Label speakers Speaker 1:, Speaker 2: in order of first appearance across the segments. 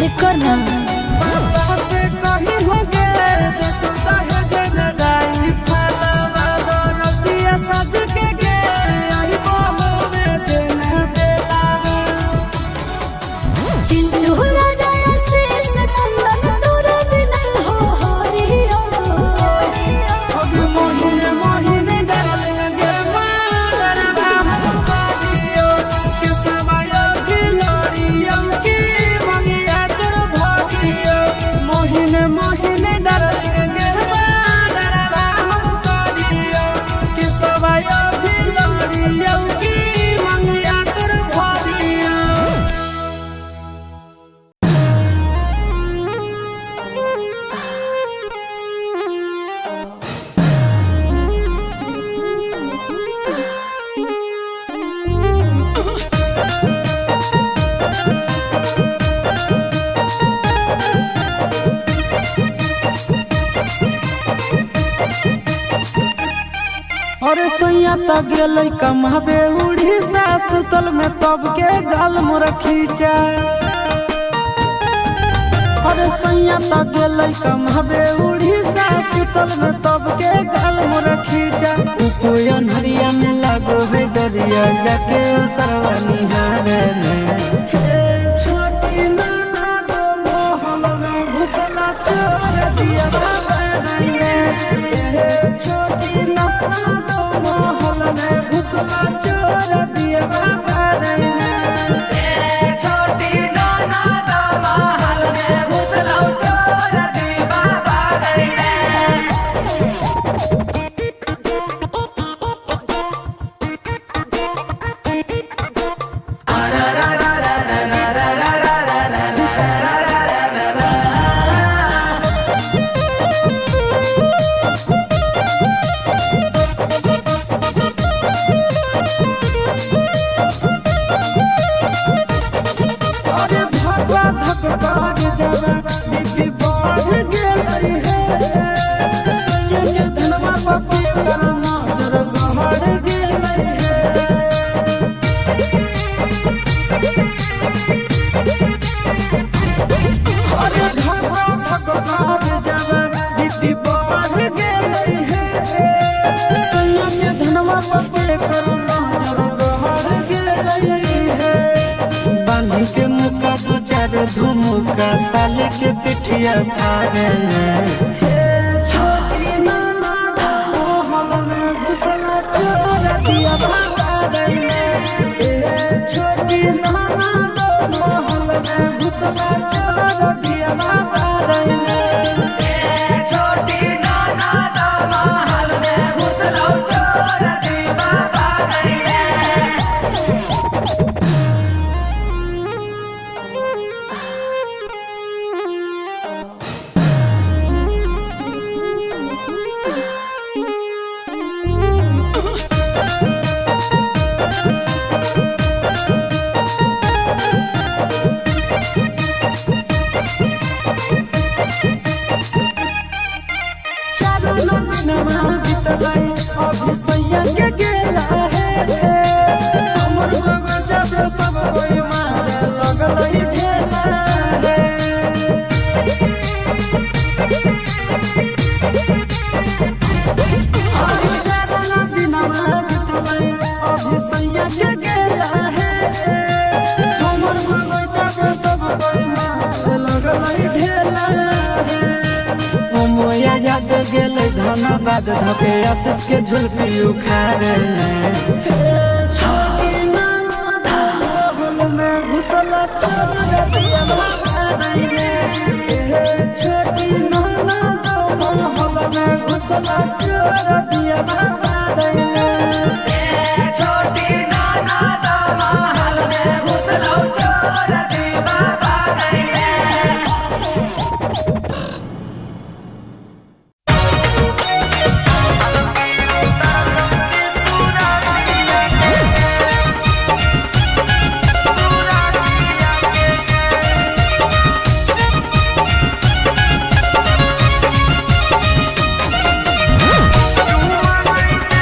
Speaker 1: अरे कर ना।
Speaker 2: पापा से कहीं हो गए देखो दहेज न जाई फलवा दरतिया सज के गे आई बहो में देना बेलावा।
Speaker 1: चिंटू राजा आशीष नंदन तोरा बिना हो हरियो।
Speaker 2: अब मोहिने मोहिने डरल गे मारवा हम पागियो के समायो की लोरियो की मंगिया तोर भागियो। मोहिने मोहिने डरल गे मारवा हम पागियो के समायो की लोरियो की मंगिया तोर भागियो। अरे सैया त गेलै कमाबे उड़ीसा सुतल में तब के गाल मोर खींचा। अरे सैया त गेलै कमाबे उड़ीसा सुतल में तब के गाल मोर खींचा। उपोयन हरिया में लागो है डरिया जाके सरवा निहारे में। हे छोटी नाना दो मोहल में घुसला चोर दिया बाबा रे। हे छोटी नाना दो मोहल में घुसला चोर दिया बाबा रे।
Speaker 3: छोटी नाना दा महल में घुसलौ चोर दी बाबा रे।
Speaker 2: अरे धक्का धक्का जावा बीपी बढ़ गेलै हे। सैया के धनवा पप्पी कर नजर गहर गेलै हे। अरे धक्का धक्का जावा बीपी बढ़ गेलै हे। सैया के धनवा पप्पी कर नजर गहर गेलै हे। बांध के मुका दू चार धुमुका साले के पिठिया फाड़े में। हे छोटी नाना दो मोहल में घुसला चोर दिया बाबा रे। हे छोटी नाना दो मोहल में घुसला चोर दिया बाबा रे।
Speaker 3: छोटी नाना दा महल में घुसलौ चोर दी बाबा रे।
Speaker 2: चारू नंदनवा बितलै अभी सैया के गेला हे। हमर बगीचा पे सब कोई मारे लगलै ढेला हे। अरे चारू नंदनवा बितलै अभी सैया के गेला हे। हमर बगीचा पे सब कोई मारे लगलै ढेला हे। मोया याद गेलै धनबाद धके आशीष के झुलपी उखाड़े में। छोटी नाना दो मोहल में घुसला चोर दिया बाबा रे। छोटी नाना दो मोहल में घुसला चोर दिया बाबा रे।
Speaker 3: छोटी नाना दा महल में घुसलौ चोर दी बाबा रे।
Speaker 2: Thank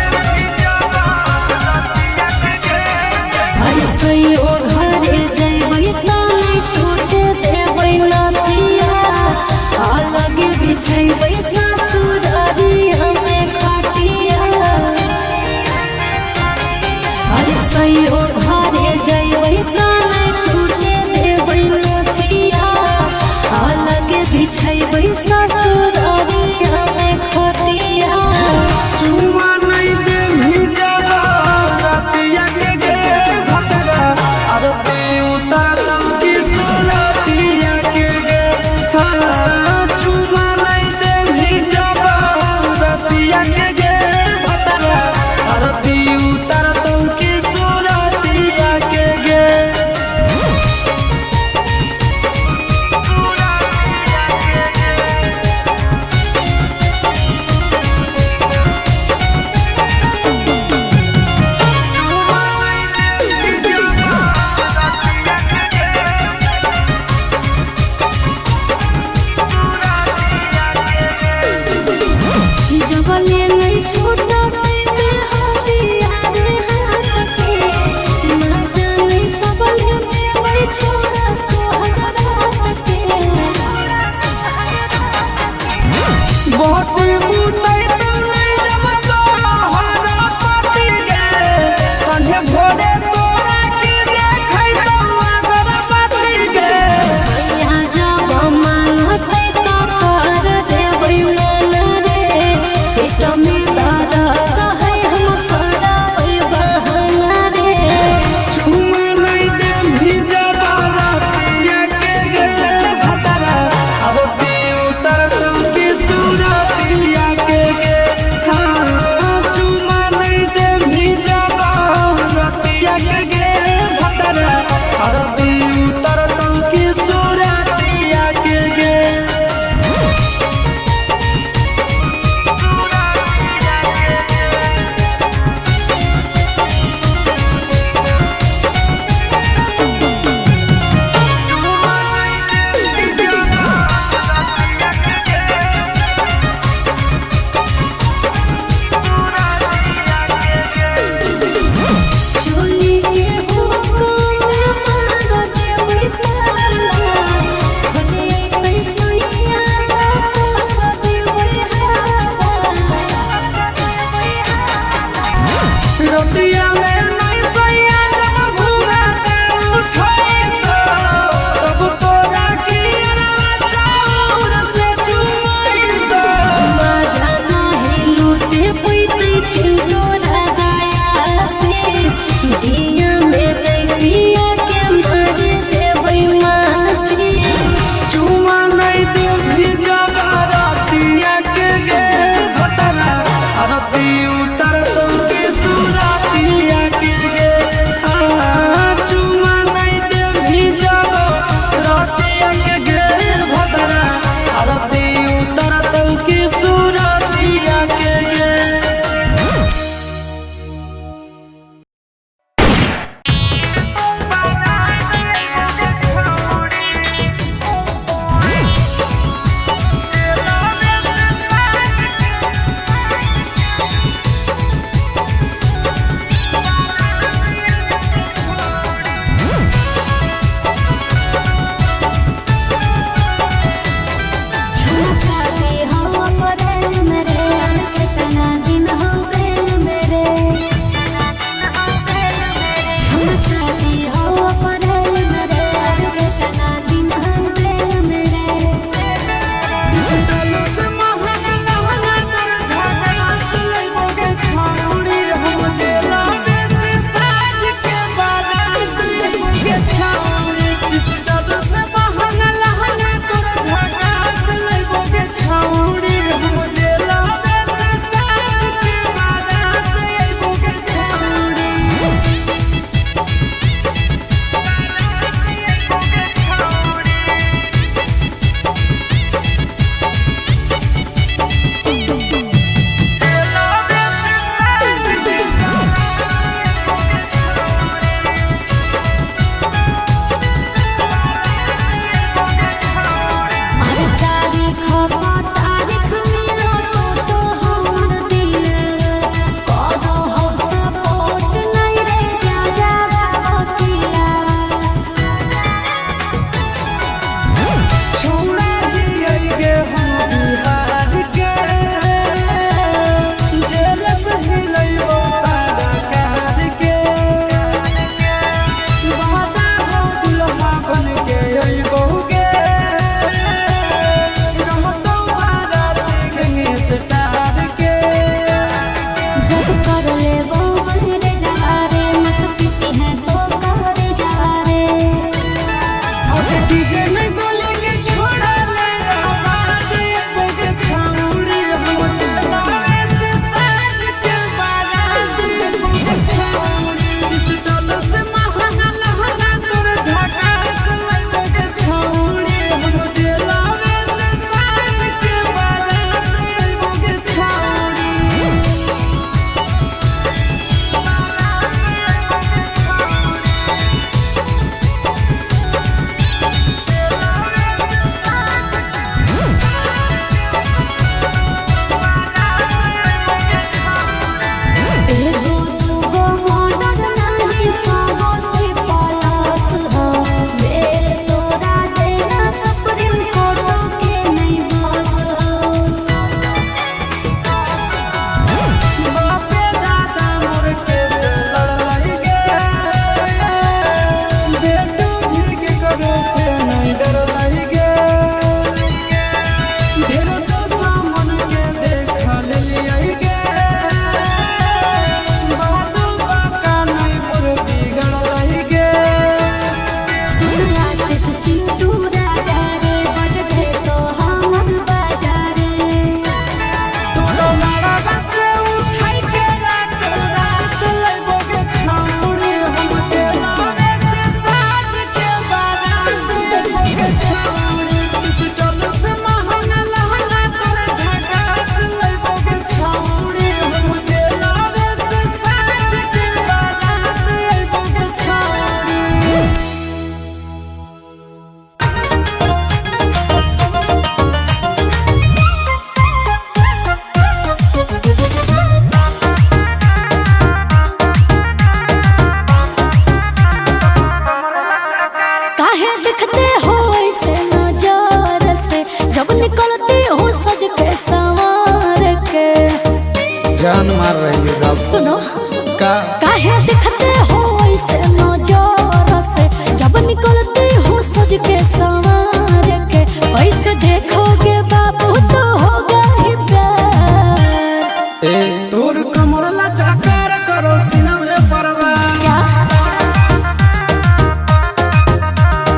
Speaker 1: के संवार के। ऐसे देखोगे बाबू तो होगा ही प्यार।
Speaker 2: ए तोर कमर लचाकार करो सीना में परवा।
Speaker 1: क्या?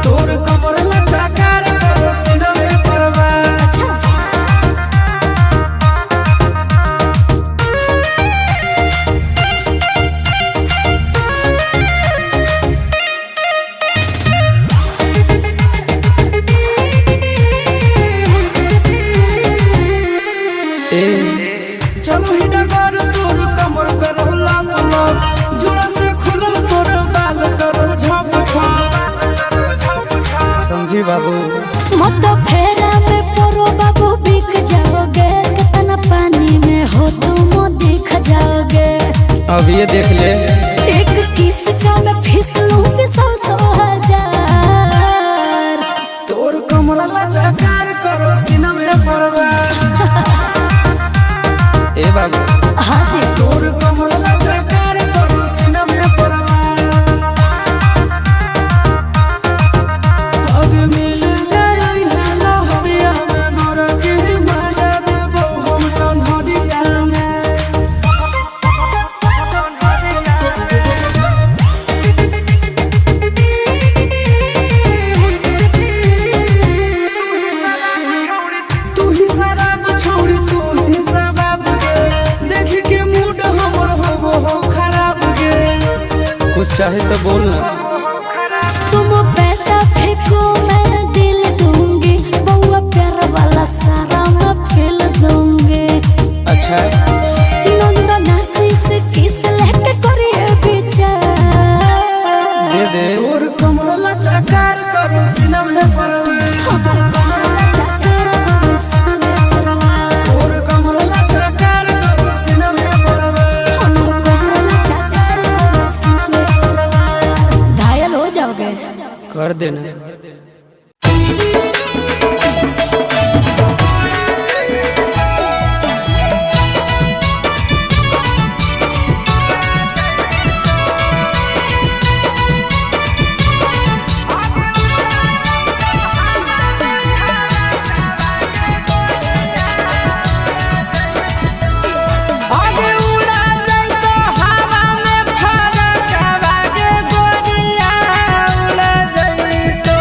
Speaker 2: तोर कमर लचाकार करो सीना में परवा।
Speaker 1: अच्छा।
Speaker 2: ए चलो ही डगर तोर कमर करो लाम लाम, जोड़ा से खुलल तोर बाल करो झप झप। समझी बाबू?
Speaker 1: मत फेरा में परो बाबू बिक जाओगे, कितना पानी में हो तुम दिख जाओगे।
Speaker 2: अब ये देख ले।
Speaker 1: एक किस का मैं फीस लूंगी सौ सौ हजार।
Speaker 2: तोर कमर लचाकार करो सीना में परवा। ए बाबू।
Speaker 1: हाँ जी।
Speaker 2: तोर कमर लचाकार करो सीना में परवा। अब मिल गई है लहरिया में गोरा के मजा देबो हम कन्हरिया में। तू ही शराब छोड़ी तू ही शबाब गे, देख के मूड हमर होबो हो खराब गे। कुछ चाहे तो बोलना।
Speaker 1: तुम पैसा फेंको मैं दिल दूंगी, बउआ प्यार वाला सारा मैं फील दूंगी।
Speaker 2: अच्छा।
Speaker 1: नंदन आशीष किस लेके करिए विचार।
Speaker 2: दे दे। तोर कमर लचाकार करो सीना में परवा।
Speaker 1: हमर कमर लचाकार करो सीना में परवा।
Speaker 2: तोर कमर लचाकार करो सीना में परवा।
Speaker 1: हमर कमर लचाकार करो सीना में परवा। घायल हो जाओगे।
Speaker 2: कर देना।
Speaker 3: आगे उड़ा जाइतो हवा में फरकवा गे गोरिया उड़ा जाइतो।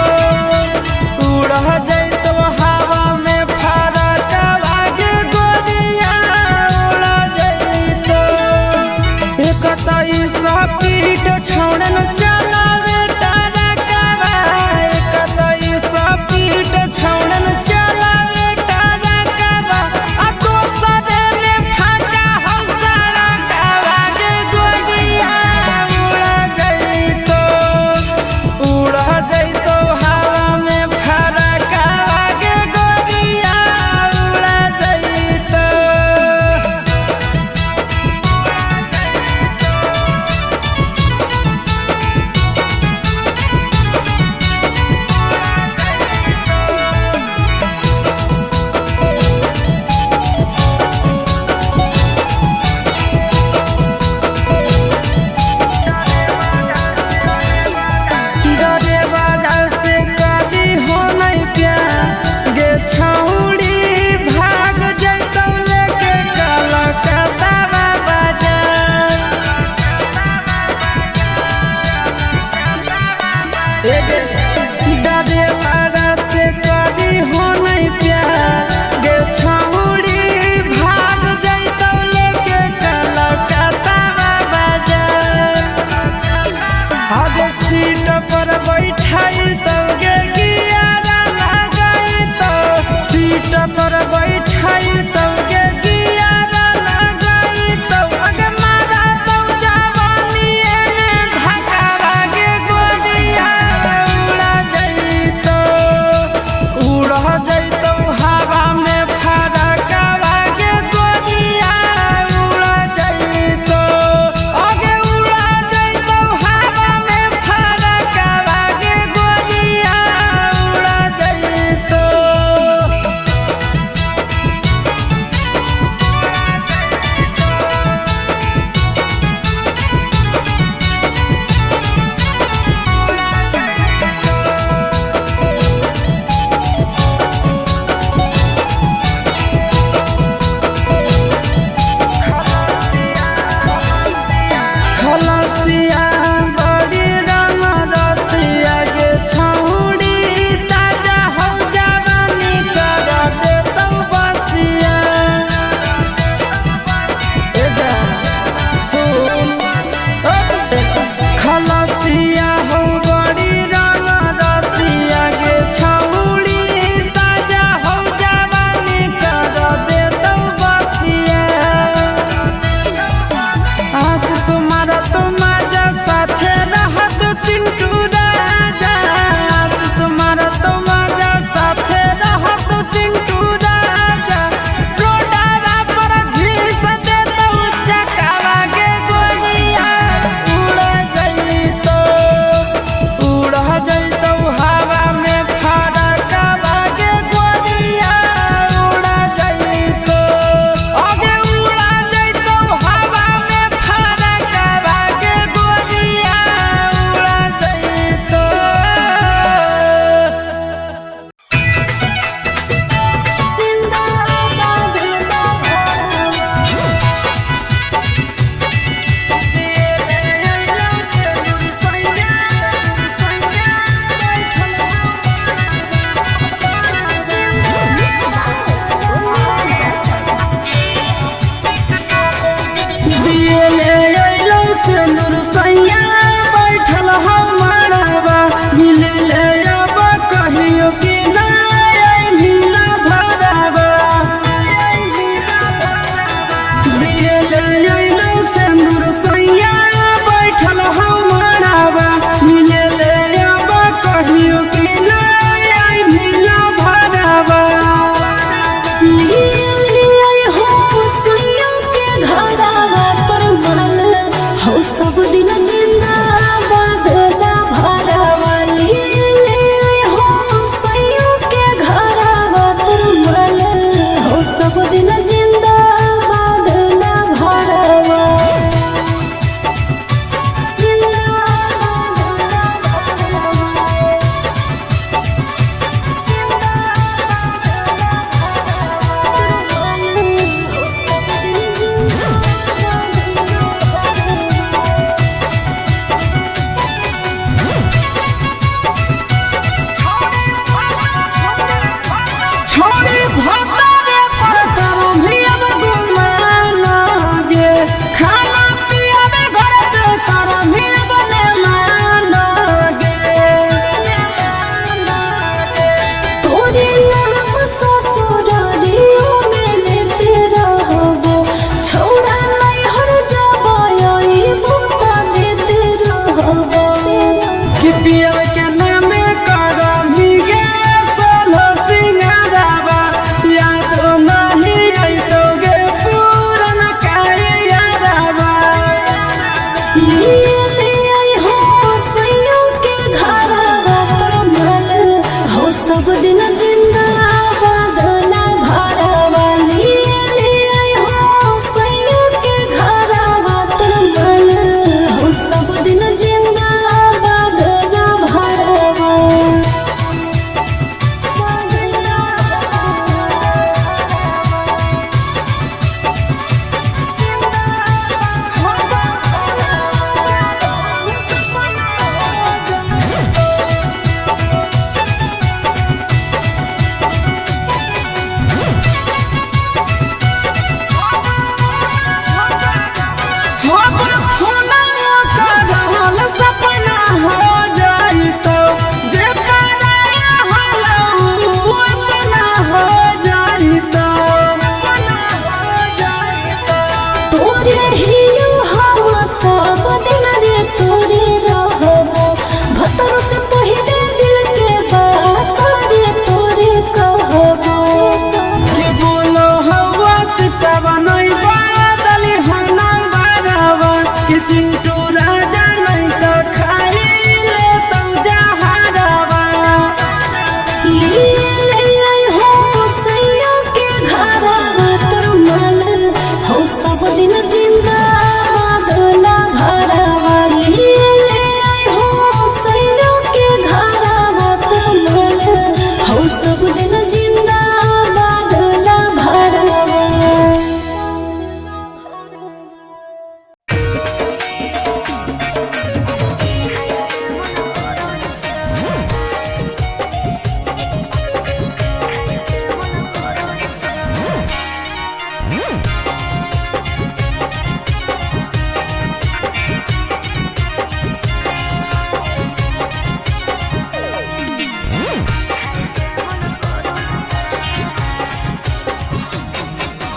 Speaker 1: हो सब दिन जिंदाबाद ला भरवा।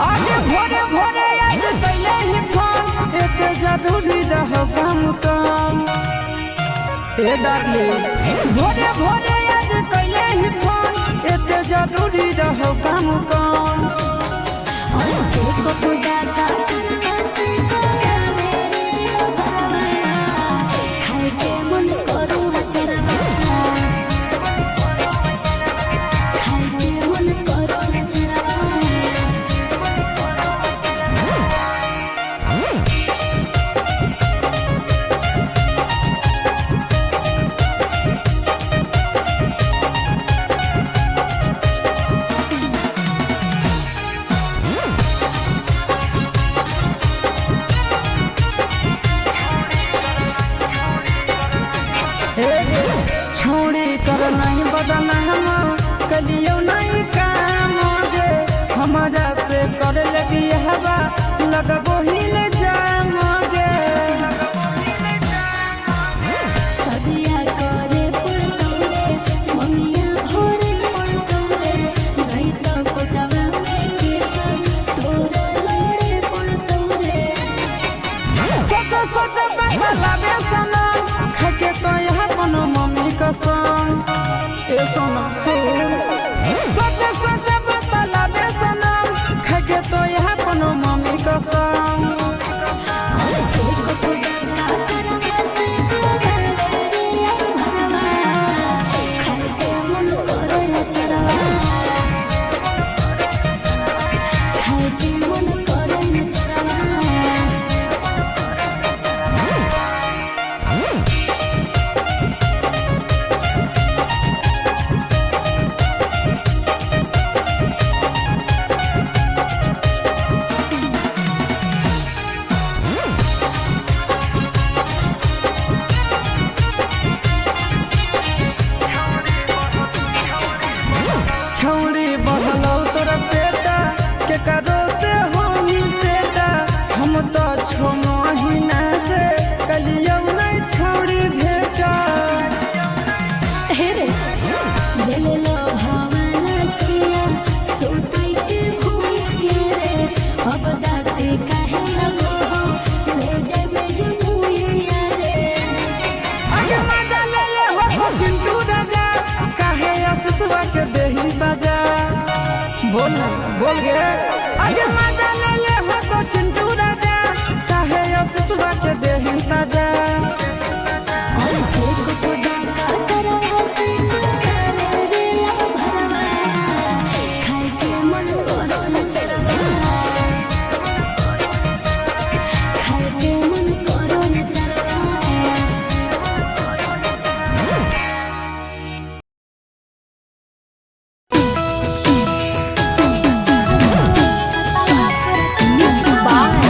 Speaker 2: आगे भोरे भोरे आज कैले ही फोन, एते जरूरी रहो काम काम। ए डार्लिंग, भोरे भोरे आज कैले ही फोन, एते जरूरी रहो काम काम। हे गे, छौड़ी कर नहीं बदनाम, कलियो नहीं काम गे, हमारा से कर लगी हवा लगबो ही ले जाम गे।
Speaker 1: सदिया करे पड़तौ रे, ममिया भोरे पड़तौ रे, नहीं तो कोटवा में केसर तोरा लड़े पड़तौ रे।
Speaker 2: सोच सोच बदलावे सनम, खाके तो यहाँ बनो मम्मी कसम। ए सोना सुन, सोच सोच बदलावे सनम, खाके तो यहाँ बनो मम्मी कसम। छौड़ी बहलौ तोरा पेटा, के करो से होनी सेटा, हम तो छो महीना से कलियौ नहीं छौड़ी भेटा।
Speaker 1: हे रे दिल लो भावना सिया सुतई के भूइया रे, अब दाते काहे लगो हो ले जाबे जमुइया रे।
Speaker 2: आगे मजा ले ले हो चिंटू राजा, काहे आशीषवा के देही सजा। बोल ना, बोल गे। आगे मजा ले ले हो तो चिंटू राजा, काहे आशीषवा के देही सजा।
Speaker 1: Mix by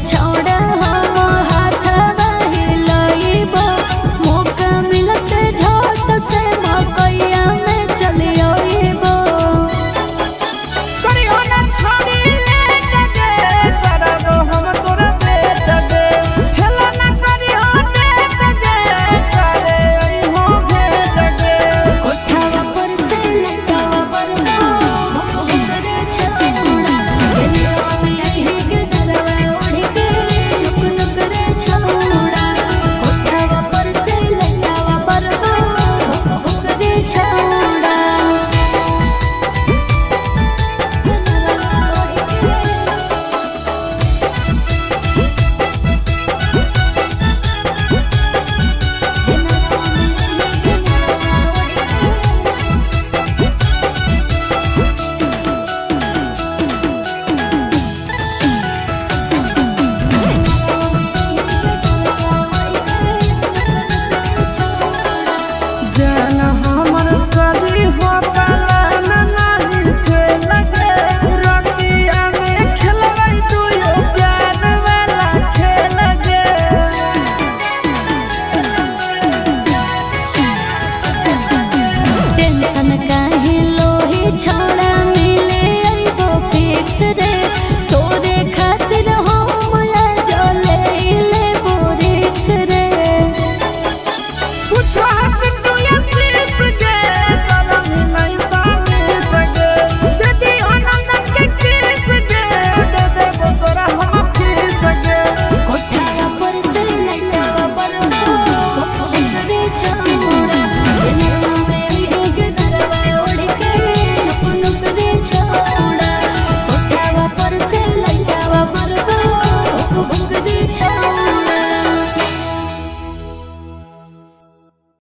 Speaker 1: छौड़ा।